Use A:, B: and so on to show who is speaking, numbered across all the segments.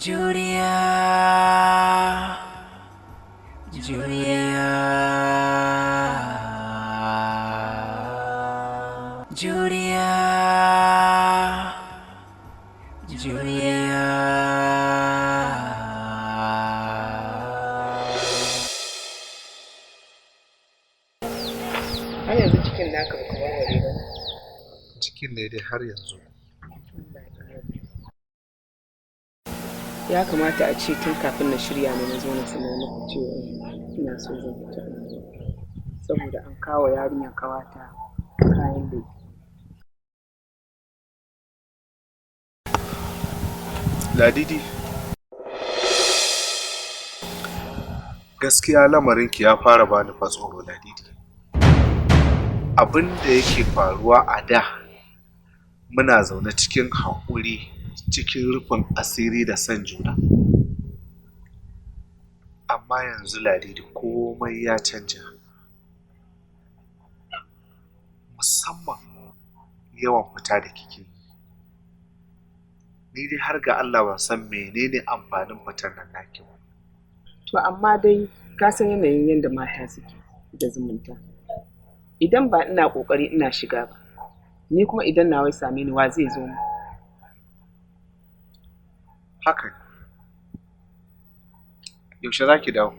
A: Juriya. Juriya. Juriya. Juriya. Juriya.
B: Har yanzu cikin naka baka warware ba?
C: Cikin ne dai har yanzu.
B: Ya kamata a ce tun kafin na shirya ne na zo na sanar maka cewa ina so zan fita unguwa, saboda an kawo yarinyar kawata kayan lefe.
C: Ladidi, gaskiya lamarinki ya fara bani fa tsoro, Ladidi. Abin da yake faruwa a da, muna zaune cikin haƙuri, cikin rufin asiri da son juna. Amma yanzu, Ladidi, komai ya canja. Musamman yawan fita da kike yi. Ni dai har ga Allah ban san menene amfanin fitar nan naki ba.
B: To amma dai ka san yanayin yadda mata suke da zumunta. Idan ba ina kokari ina shiga ba, ni kuma idan nawa ya same ni, wa zai zo mu?
C: Haka ne. Yaushe za ki dawo?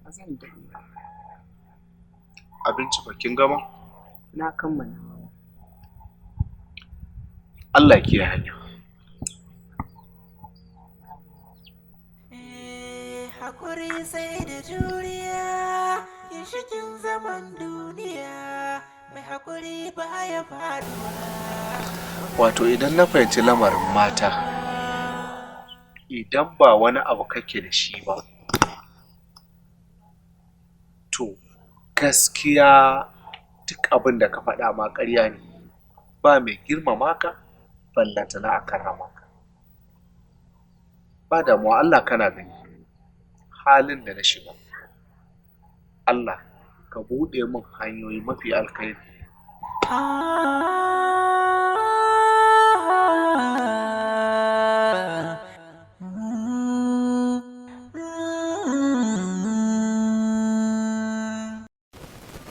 B: Ba zan daɗe ba.
C: Abinci ba kin gama?
B: Na kammala.
C: Allah ya kiyaye hanya.
A: Hakuri sai da juriya, ginshikin zaman duniya, mai hakuri baya faduwa.
C: Wato idan na fahimci lamarin mata, idan ba wani abu kake da shi ba, to gaskiya duk abin da ka faɗa ma ƙarya ne. Ba mai girmama ka, ballantana a karrama ka. Ba damuwa, Allah kana gani halin da na shiga. Allah ka buɗe min hanyoyi mafi alkhairi.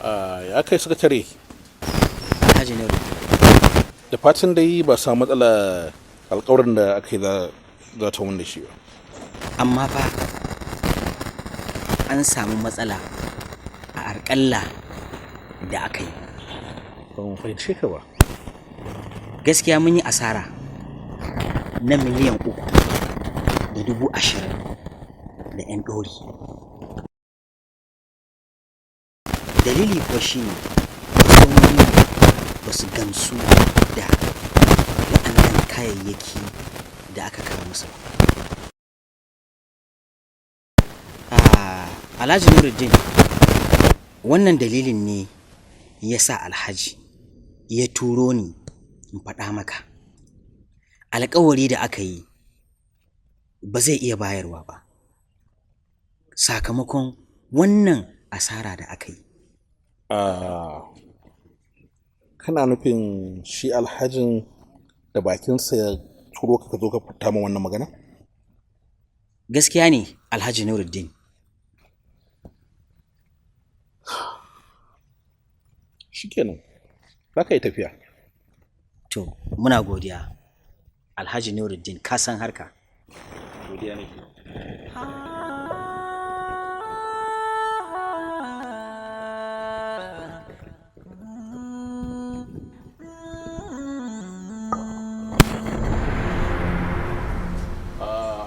D: Ah, ya kai sakatare?
E: Alhaji Nero.
D: Da fatan dai ba samu matsala alkawarin da aka yi za ta wanda shi ba.
E: Amma fa an samu matsala a arkalla da aka yi.
D: Ba mu fahimce ka ba.
E: Gaskiya mun yi asara na 3,020,000. da 'yan ɗori. Dalili kuwa shine hukumomi ba su gamsu da waɗannan kayayyaki da aka kawo musu ba. Alhaji Nuruddin, wannan dalilin ne ya sa Alhaji ya turo ni in faɗa maka. Alƙawari da aka yi ba zai iya bayarwa ba, sakamakon wannan asara da aka yi.
D: Kana nufin shi Alhajin da bakinsa ya turo ka zo ka fita min wannan magana?
E: Gaskiya ne, Alhaji Nuruddin.
D: Shikenan, za ka yi tafiya.
E: To, muna godiya. Alhaji Nuruddin, ka san harka.
D: Godiya nake.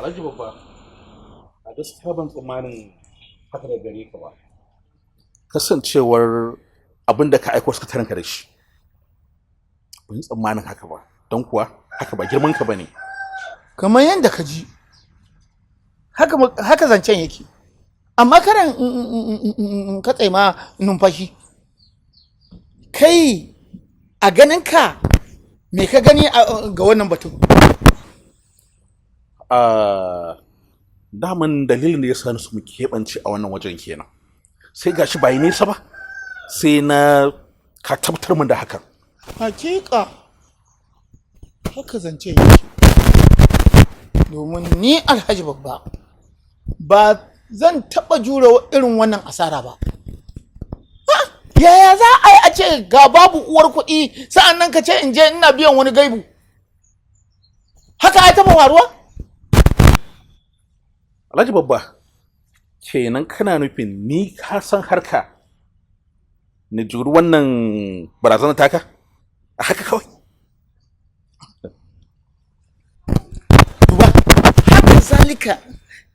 D: Alhaji Babba, a gaskiya ban tsammanin haka da gare ka ba. Kasancewar abin da ka aiko sakatarenka da shi, ban yi tsammanin haka ba, don kuwa haka ba girman ka ba ne.
F: Kamar yadda ka ji, haka zancen yake. Amma karan in katse ma numfashi. Kai a ganinka me ka gani ga wannan batun?
D: Daman dalilin da ya sa su mu keɓance a wannan wajen kenan. Sai gashi ba yi nesa ba, sai na ka tabbatar min da hakan.
F: Hakika haka zance yake. Domin ni Alhaji Babba ba zan taɓa jure irin wannan asara ba. Yaya za a yi a ce ga babu uwar kuɗi sa'an nan ka ce in je ina biyan wani gaibu? Haka ya taɓa faruwa?
D: Alhaji Babba, kenan kana nufin ni ka san harka na juri wannan barazanar taka? A haka kawai?
F: Duba, haka zalika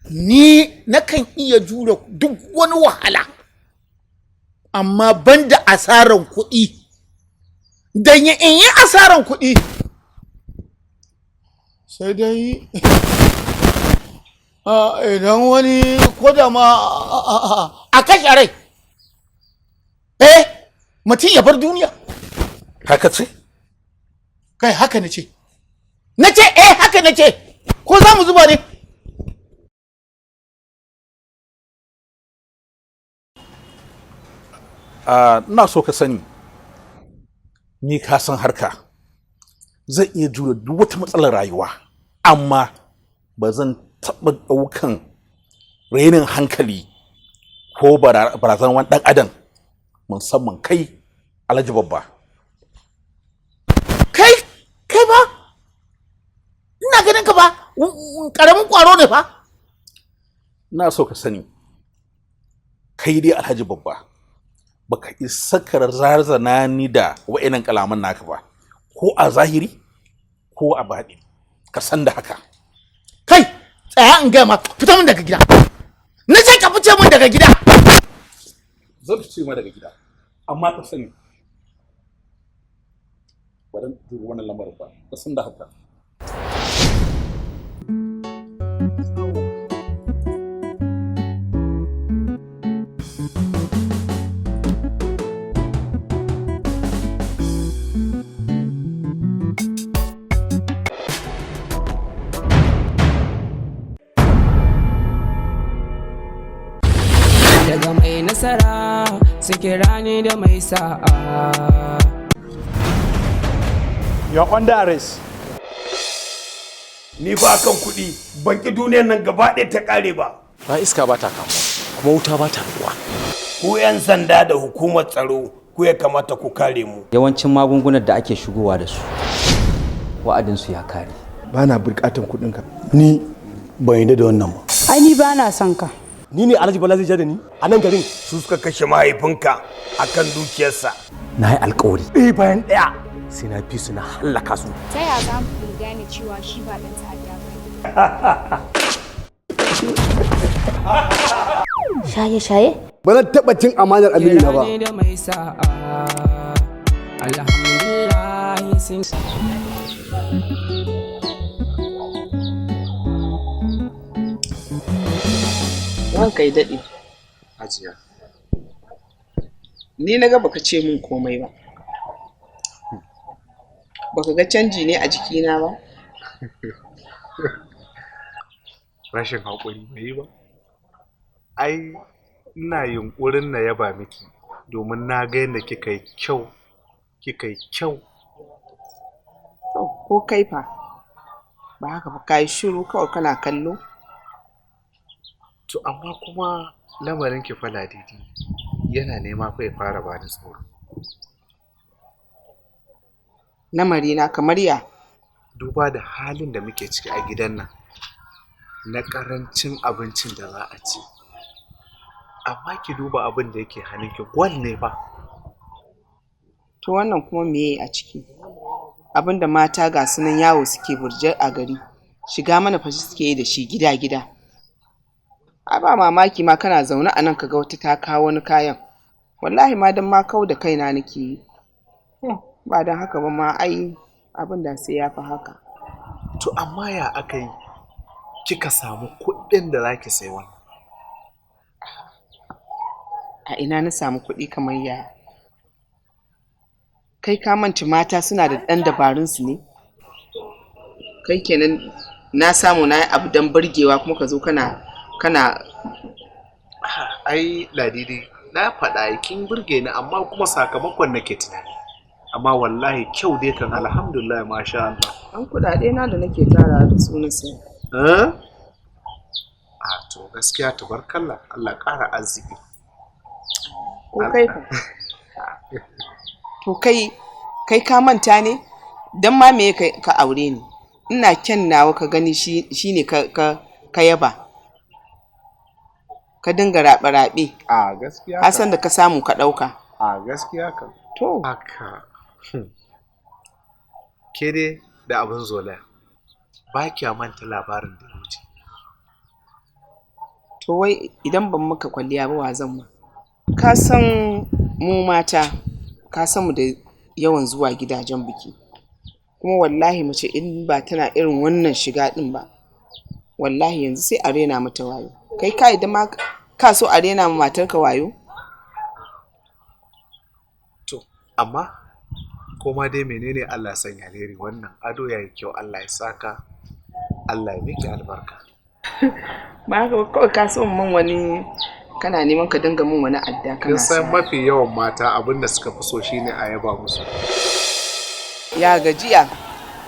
F: ni nakan iya jure duk wani wahala, amma banda asaran kuɗi. Dan in yi asaran kuɗi, sai dai idan wani koda ma a kashe rai, mutum ya bar duniya.
D: Haka ce?
F: Kai, haka na ce. Na ce haka na ce. Ko za mu zuba ne?
D: Ina so ka sani, ni ka san harka. Zan iya jure duk wata matsalar rayuwa, amma ba zan taɓa ɗaukan rainin hankali ko barazanar wani ɗan adam, musamman kai Alhaji Babba.
F: Kai, kai ba? Ina ganin ka ba, ƙaramin ƙwaro ne fa.
D: Ina so ka sani, kai dai Alhaji Babba, baka isa ka zarzana ni da wa'innan kalaman naka ba, ko a zahiri ko a baɗi, ka san da haka.
F: Kai, tsaya in gaya ma, fita min daga gida. Na ce ka fice min daga gida.
D: Zan fice ma daga gida, amma ka sani ba dan dubi wannan lamarin ba, ka san da haka.
G: Daga mai nasara su kira ni da mai sa'a.
H: You're under arrest.
I: Ni ba kan kuɗi, ban ki duniyar nan gaba ɗaya ta ƙare ba.
J: Ba iska ba ta kama, kuma wuta ba ta ruwa.
I: Ku 'yan sanda da hukumar tsaro, ku ya kamata ku kare mu.
K: Yawancin magungunan da ake shigowa da su, wa'adinsu ya kare.
L: Ba na buƙatar kuɗinka. Ni ban yarda da wannan ba.
M: Ai ni ba na son ka.
L: Ni ne Alhaji Bala zai ja da ni a nan garin.
I: Su suka kashe mahaifinka akan dukiyarsa.
J: Na yi alkawari. Ɗaya bayan ɗaya sai na fi su na hallaka su.
N: Ta ya za mu gane cewa shi ba ɗan ta'adda ba ne?
H: Shaye-shaye?
L: Ba zan taɓa cin amanar amini na ba.
G: Kira ni da mai sa'a. Alhamdulillah sun
B: Ranka ya daɗe.
C: Hajiya.
B: Ni na ga baka ce min komai ba. Baka ga canji ne a jikina ba?
C: Rashin haƙuri bai yi ba. Ai, ina yunƙurin na yaba miki domin na ga yadda kika yi kyau, kika yi kyau.
B: To, ko kai fa? Ba haka ba, ka yi shiru kawai kana kallo?
C: To, amma kuma lamarin ki fa Ladidi yana nema fa ya fara bani tsoro.
B: Lamarina kamar ya?
C: Duba da halin da muke ciki a gidan nan na ƙarancin abincin da za a ci. Amma ki duba abin da yake hannunki gwal ne fa.
B: To wannan kuma meye a ciki? Abin da mata ga su nan yawo suke burje a gari, shiga mana fashi suke yi da shi gida-gida. Ai ba mamaki ma kana zaune a nan ka ga wata ta kawo wani kayan. Wallahi ma don ma kau da kaina nake yi. Ba don haka ba ma ai abin da sai ya fi haka.
C: To amma ya aka yi kika samu kuɗin da za ki sayi wannan?
B: A ina na samu kuɗi kamar yaya? Kai ka manta mata suna da ɗan dabarunsu ne? Kai kenan na samu na yi abu don burgewa kuma ka zo kana
C: Ai Ladidi na faɗa kin burge ni amma kuma sakamakon nake tunani. Amma wallahi kyau dai kan alhamdulillah masha Allah.
B: Ɗan kuɗaɗe na da nake tara da su na saya.
C: Eh? A to gaskiya tubarkalla Allah ƙara arziki.
B: Ko kai fa? To kai ka manta ne? Dan ma me ka aure ni? Ina kyan nawa ka gani shine ka yaba. Ka dinga raɓe-raɓe.
C: A gaskiya
B: Ka san da ka samu ka ɗauka.
C: A gaskiya kam.
B: To.
C: Haka. Ke dai da abin zolaya. Ba kya manta labarin da ya wuce.
B: To wai idan ban maka kwalliya ba wa zan ma? Ka san mu mata, ka san mu da yawan zuwa gidajen biki. Kuma wallahi mace in ba tana irin wannan shiga ɗin ba, wallahi yanzu sai a rena mata wayo. Kai ka idan ma ka so a rena ma matarka wayo?
C: To, amma koma dai menene Allah sanya alheri wannan ado yayi kyau Allah ya saka Allah ya miki albarka.
B: Ba haka ba kawai ka so min wani kana neman ka dinga min wani adda
C: Kin
B: kana
C: san
B: sa.
C: mafi yawan mata abin da suka fi so shine a yaba musu.
B: Ya gajiya,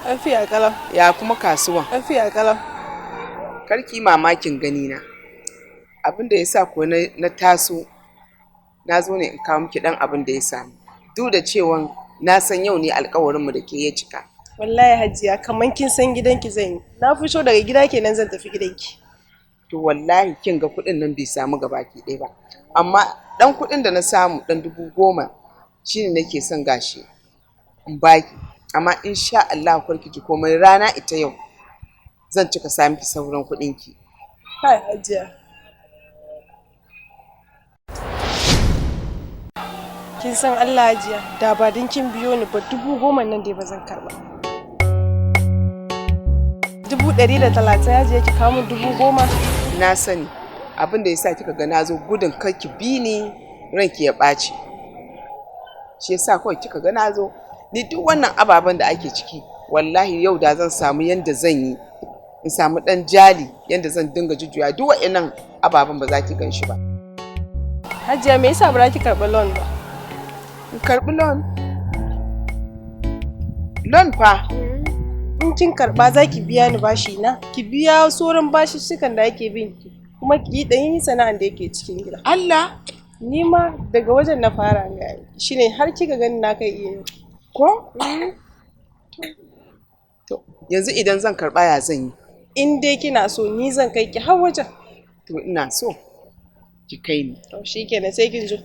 M: Lafiya kalau.
B: ya kuma kasuwan.
M: Lafiya kalau.
B: Karki mamakin ganina. Abin da ya sa ko na taso na zo ne in kawo miki dan abin da ya samu. Duk da cewa na san yau ne alkawarinmu da ke ya cika.
M: Wallahi Hajiya kaman kin san gidanki zan yi. Na fito daga gida kenan zan tafi gidanki.
B: To wallahi kin ga kuɗin nan bai samu gabaki ɗaya ba. Amma ɗan kuɗin da na samu ɗan 10,000 shine nake son gashi in baki. Amma insha Allah kar ki ji komai rana ita yau zan cika sa miki sauran kuɗinki.
M: Kai Hajiya. Kin san Allah Hajiya da ba din kin biyo ni ba 10,000 nan dai ba zan karba. 130,000 Hajiya ki kawo min 10,000.
B: Na sani abin da ya sa kika ga na zo gudun kar ki bi ni ranki ya ɓaci. Shi yasa kawai kika ga na zo ni duk wannan ababen da ake ciki wallahi yau da zan samu yanda zan yi in samu ɗan jali yanda zan dinga jujjuya duk wa'annan ababen ba za ki gan shi ba.
M: Hajiya me yasa ba za ki karɓi loan ba?
B: In karɓi loan? Loan fa?
M: In kin karɓa za ki biya ni bashi na, ki biya sauran bashishshikan da ake bin ki, kuma ki yi ɗan yi sana'an da yake cikin gida.
B: Allah!
M: Ni ma daga wajen na fara ga shine har kika gani na kai iya yau.
B: Ko? To, yanzu idan zan karɓa ya zan yi?
M: In dai kina so ni zan kai ki har wajen.
B: To ina so ki kai ni.
M: To shikenan sai kin zo.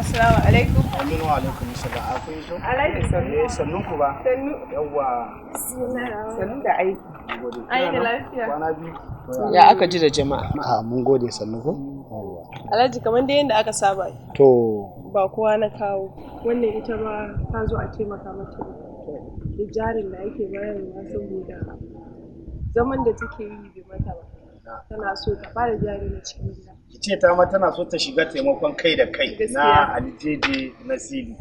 M: Assalamu alaikum.
H: Aminu wa alaikum salam. Akwai so?
M: Alaikum salam.
H: Eh, sannun ku ba.
M: Sannu.
H: Yawwa.
B: Sannu da aiki.
M: Ai da lafiya.
H: Kwana biyu.
B: Ya aka ji da jama'a?
H: A mun gode, sannu ko? Yawwa.
M: Alhaji, kamar dai yadda aka saba.
H: To.
M: Ba kowa na kawo. Wannan ita ma ta zo a taimaka mata da jarin da ake bayarwa saboda zaman da take yi bai mata ba. Tana so ta fara jari na cikin gida.
H: Ki ce ta ma tana so ta shiga taimakon kai da kai na
M: Gaskiya.
H: Aljeje na Sidi.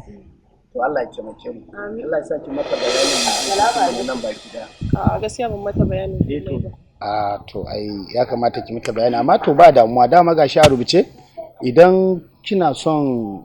H: To Allah ya taimake mu.
M: Amin.
H: Allah ya sa ki mata bayanin nan baki daya.
M: A'a, gaskiya ban mata bayanin komai ba.
H: A to ai ya kamata ki mata bayani, amma to ba damuwa, dama gashi a rubuce. Idan kina son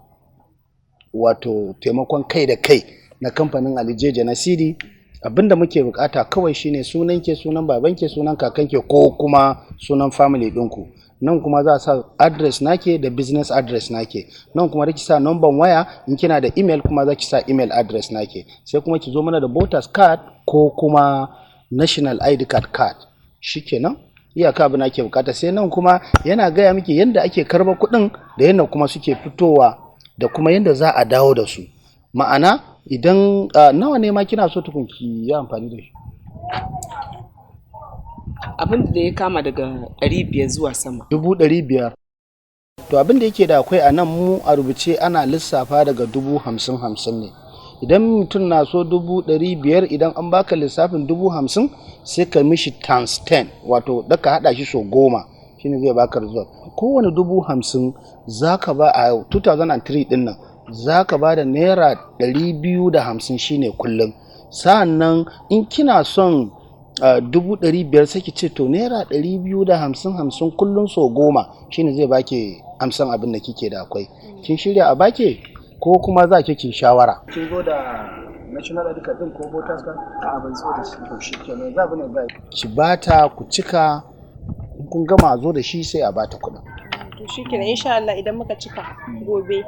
H: wato taimakon kai da kai na kamfanin Alijeje na Sidi, abinda muke bukata kawai shine sunan ke, sunan baban ke, sunan kakan ke, ko kuma sunan family ɗinku. Nan kuma za a sa address nake da business address nake. Nan kuma za ki sa number waya, in kina da email kuma za ki sa email address nake. Sai kuma ki zo mana da voters card ko kuma national ID card. Shikenan, iyaka abin ake bukata. Sai nan kuma yana gaya miki yadda ake karba kuɗin da yadda kuma suke fitowa da kuma yadda za a dawo da su. Ma'ana idan nawa ne ma kina so tukun ki yi amfani da shi?
B: Abin da ya kama daga 500 zuwa sama.
H: 500,000. To abin da yake da akwai a nan mu a rubuce ana lissafa daga 50,000 50 ne. Idan mutum na so 500,000, idan an baka lissafin 50,000, sai ka mishi times 10, wato da ka haɗa shi so 10, shine zai baka result. Kowane 50,000 za ka ba a 2003 ɗin nan za ka ba da naira 250, shine kullum. Sa'an nan in kina son 500,000, sai ki ce to naira 250 50 kullum so 10, shine zai baki amsan abin da kike da akwai. Kin shirya a baki ko kuma za ki ki shawara? Kin zo da national ID card din ko voters card? A ban zo da shi. To shikenan, za ne ba ki bata, ku cika, in kun gama a zo da shi sai a bata kuɗin.
M: To shikenan, insha Allah idan muka cika gobe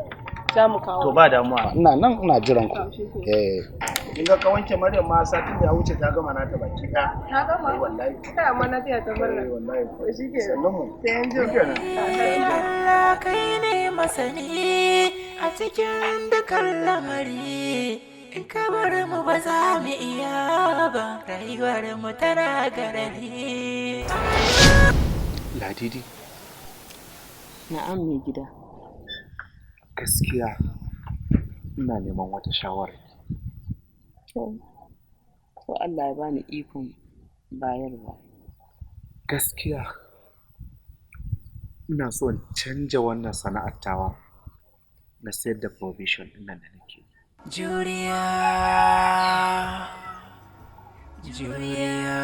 M: za mu kawo.
H: To ba damuwa, ina nan ina jiran ku. Eh, kin ga ka wanke Maryam ma satin da ya wuce ta gama nata baki ɗaya.
M: Ta gama?
H: Eh, wallahi.
M: Kai, amma na taya ta murna.
H: Eh, wallahi.
M: To shikenan.
H: Sannun mu.
M: Sai an jima.
H: Shikenan.
A: Allah kai ne masani a cikin dukan lamari, in ka bar mu ba za mu iya ba, rayuwar mu tana garari.
C: Ladidi,
B: Na'am mai gida.
C: gaskiya ina neman wata shawara.
B: To Allah ya bani ikon bayarwa.
C: Gaskiya ina so in canja wannan sana'ar tawa na sayar da provision ɗin nan da nake.
A: Juriya, juriya.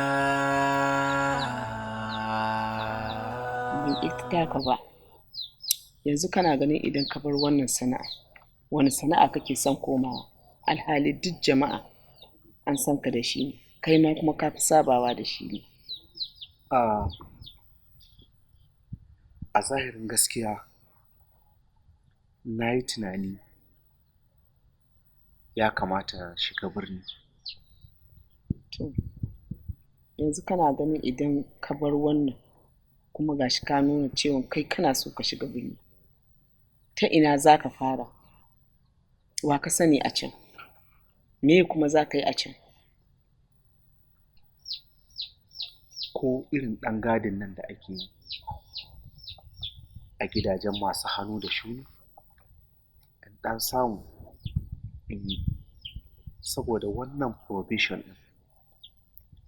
B: Ban ƙi taka ba. Yanzu kana ganin idan ka bar wannan sana'a, wani sana'a kake son komawa? Alhali duk jama'a an san ka da shi ne, kai ma kuma ka fi sabawa da shi ne.
C: A zahirin gaskiya na yi tunani ya kamata shiga birni.
B: To, yanzu kana ganin idan ka bar wannan kuma gashi ka nuna cewa kai kana so ka shiga birni. Ta ina za ka fara? Wa ka sani a can? Me kuma za ka yi a can?
C: Ko irin ɗan gadin nan da ake yi a gidajen masu hannu da shuni, in ɗan samu in yi, saboda wannan provision ɗin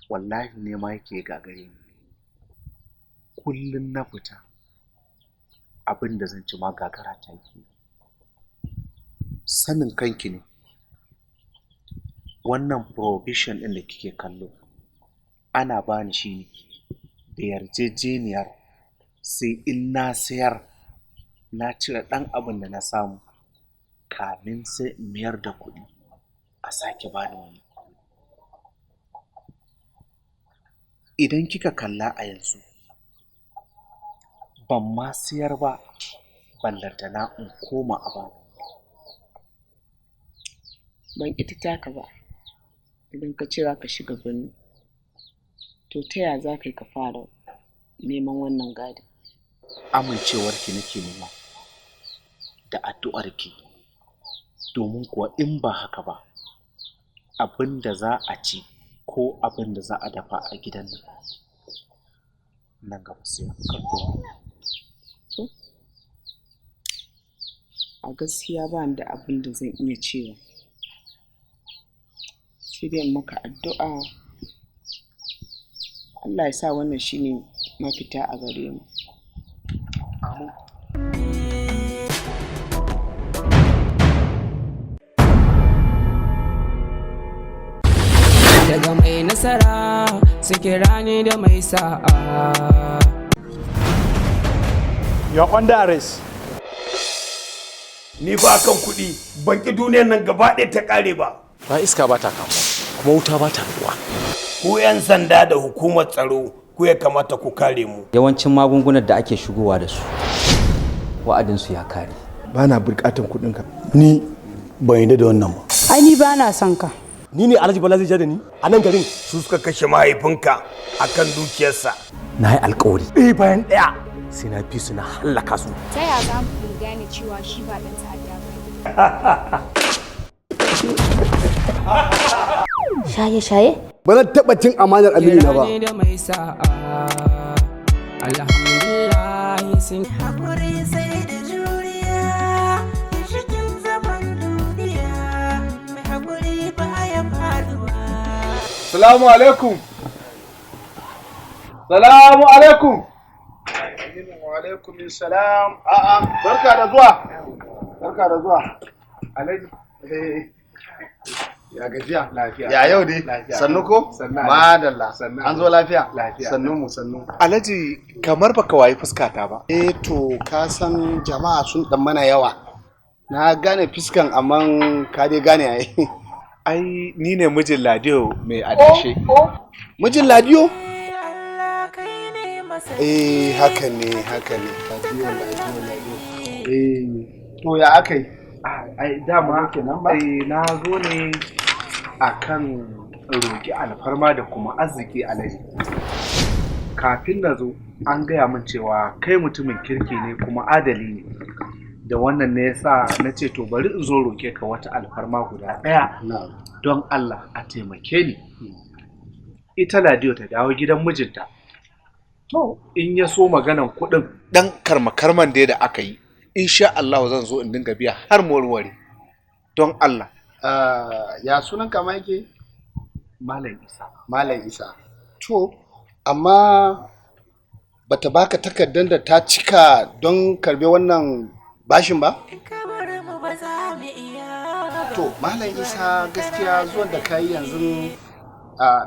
C: wallahi nema yake gagare ni. Kullum na fita abin da zan ci ma gagara ta yake. Sanin kanki ne, wannan provision ɗin da kike kallo ana bani shi ne da yarjejeniyar sai in na sayar na cire ɗan abin da na samu kamin sai in mayar da kuɗi a sake bani wani. Idan kika kalla a yanzu ban ma siyar ba, ballantana in koma a bani.
B: Ban ƙi ta taka ba. Idan ka ce za ka shiga birni, to ta ya za ka yi ka fara neman wannan gadin?
C: Amincewarki nake nema da addu'arki. Domin kuwa in ba haka ba, abin da za a ci ko abin da za a dafa a gidan nan nan gaba sai an karɓo.
B: A gaskiya ba ni da abin da zan iya cewa, sai dai in maka addu'a Allah ya sa wannan shine mafita a gare mu.
C: Amin.
G: Daga mai nasara su kira ni da mai sa'a.
L: You're under arrest.
I: Ni ba kan kuɗi ban ki duniyar nan gaba ɗaya ta ƙare ba.
J: Ba iska ba ta kama, kuma wuta ba ta ruwa.
I: Ku 'yan sanda da hukumar tsaro ku ya kamata ku kare mu.
K: Yawancin magungunan da ake shigowa da su wa'adinsu ya kare.
L: Ba na bukatan kuɗinka. Ni ban yarda da wannan ba.
N: Ai ni ba na son ka.
J: Ni ne Alhaji Bala zai ja da ni a nan garin?
I: Su suka kashe mahaifinka akan dukiyarsa.
J: Na yi alkawari ɗaya bayan ɗaya sai na fi su, na hallaka su.
O: Ta ya za mu gane cewa shi ba ɗan ta'adda ba?
P: Shaye-shaye?
L: Ba zan taɓa cin amanar amini na ba.
G: Kira ni da mai sa'a. Alhamdulillah sun
A: Haƙuri sai da juriya, cikin zaman duniya, mai haƙuri baya faduwa.
C: Salamu alaikum. Salamu alaikum.
H: Wa alaikum salam. A'a, barka da zuwa. Barka da zuwa.
C: Alhaji.
H: Ya gajiya?
C: Lafiya.
H: Ya yau dai?
C: Lafiya.
H: Sannu ko?
C: Sannu, Alhaji.
H: Madalla.
C: Sannu,
H: An zo lafiya?
C: Lafiya.
H: Sannu mu sannu.
C: Alhaji, kamar baka wayi fuskata ba.
H: Eh to, ka san jama'a sun dan mana yawa. Na gane fiskan, amma ka dai gane ai.
C: Ai ni ne mijin Ladiyo mai adashe.
H: Mijin Ladiyo? Eh, haka ne, haka ne. Ladiyo, Ladiyo, Ladiyo. Eh, to ya aka yi?
C: Ai dama kenan ba. Eh, na zo ne akan roƙi alfarma da kuma arziki, Alhaji. Kafin na zo an gaya min cewa kai mutumin kirki ne kuma adali ne. Da wannan ne yasa na ce to bari in zo roƙe ka wata alfarma guda ɗaya. Don Allah a taimake ni. Ita Ladiyo ta dawo gidan mijinta.
H: To,
C: in ya so maganan kuɗin ɗan karma-karman dai da aka yi, insha Allah zan zo in dinga biya har mu warware. Don Allah.
H: Ya sunan kama yake?
C: Malam Isa.
H: Malam Isa. To, amma bata baka takardar da ta cika don karbe wannan bashin ba?
A: Mu ba za mu iya.
H: To, Malam Isa, gaskiya zuwan da ka yi yanzu,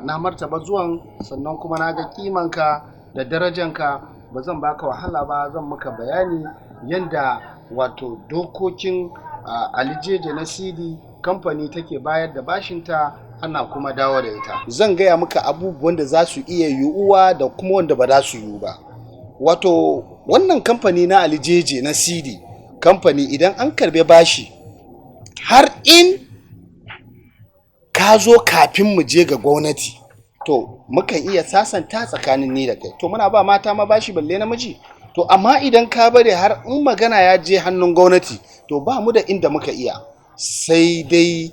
H: na martaba zuwan, sannan kuma na ga kimanka da darajanka. Ba zan baka wahala ba, zan maka bayani yanda wato dokokin Alijeje na CD kamfani take bayar da bashinta ana kuma dawo da ita. Zan gaya maka abubuwan da za su iya yiwuwa da kuma wanda ba za su yiwu ba. Wato wannan kamfani na Alijeje na CD kamfani, idan an karbe bashi, har in ka zo kafin mu je ga gwamnati, to mukan iya sasanta tsakanin ni da kai. To, muna ba mata ma bashi, balle namiji. To, amma idan ka bari har in magana ya je hannun gwamnati, to ba mu da inda muka iya, sai dai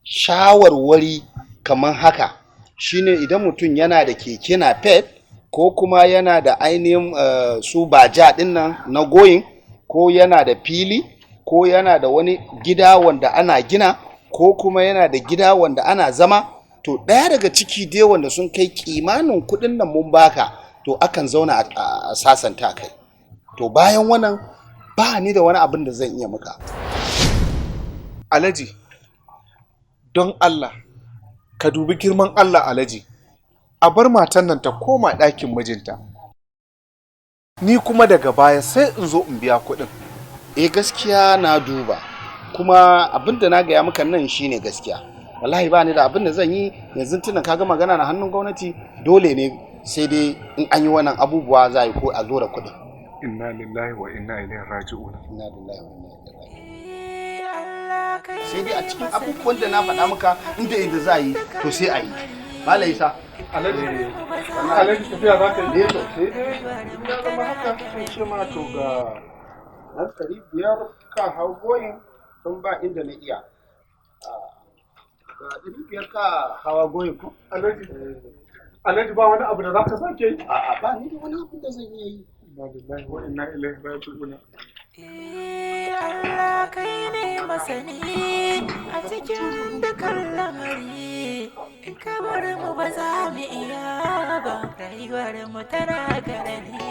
H: shawarwari kamar haka shine: idan mutum yana da keke napep, ko kuma yana da ainihin su baja din nan na goyin, ko yana da fili, ko yana da wani gida wanda ana gina, ko kuma yana da gida wanda ana zama, to ɗaya daga ciki dai wanda sun kai kimanin kuɗin nan mun baka, to akan zauna a sasanta kai. To, bayan wannan ba ni da wani abin da zan iya maka.
C: Alhaji, don Allah, ka dubi girman Allah, Alhaji. A bar matan nan ta koma ɗakin mijinta. Ni kuma daga baya sai in zo in biya kuɗin.
H: Eh, gaskiya na duba, kuma abin da na gaya maka nan shine gaskiya. Wallahi ba ni da abin da zan yi yanzu, tunda kaga magana na hannun gwamnati, dole ne sai dai in an yi wannan abubuwa za a yi ko a zo da kuɗin.
C: Inna lillahi wa inna ilaihi raji'un.
H: Inna lillahi wa inna ilaihi. Sai dai a cikin abubuwan da na faɗa maka, inda za a yi, to sai a yi. Malam Isa.
C: Alhaji, Alhaji, tafiya za ka yi?
H: Eh, to sai dai in ya zama haka, sai ce ma to ga ɗan 500 ka hau goyin. Don ba inda na iya. Ga 500 ka hawa goyi ko?
C: Alhaji, Alhaji, ba wani abu da za ka sake yi?
H: A'a, ba ni da wani abu da zan iya yi.
C: Inna lillahi wa inna ilaihi raji'un.
A: Allah kai ne masani a cikin dukan lamari, in ka bar mu ba za mu iya ba, rayuwar mu tana garari.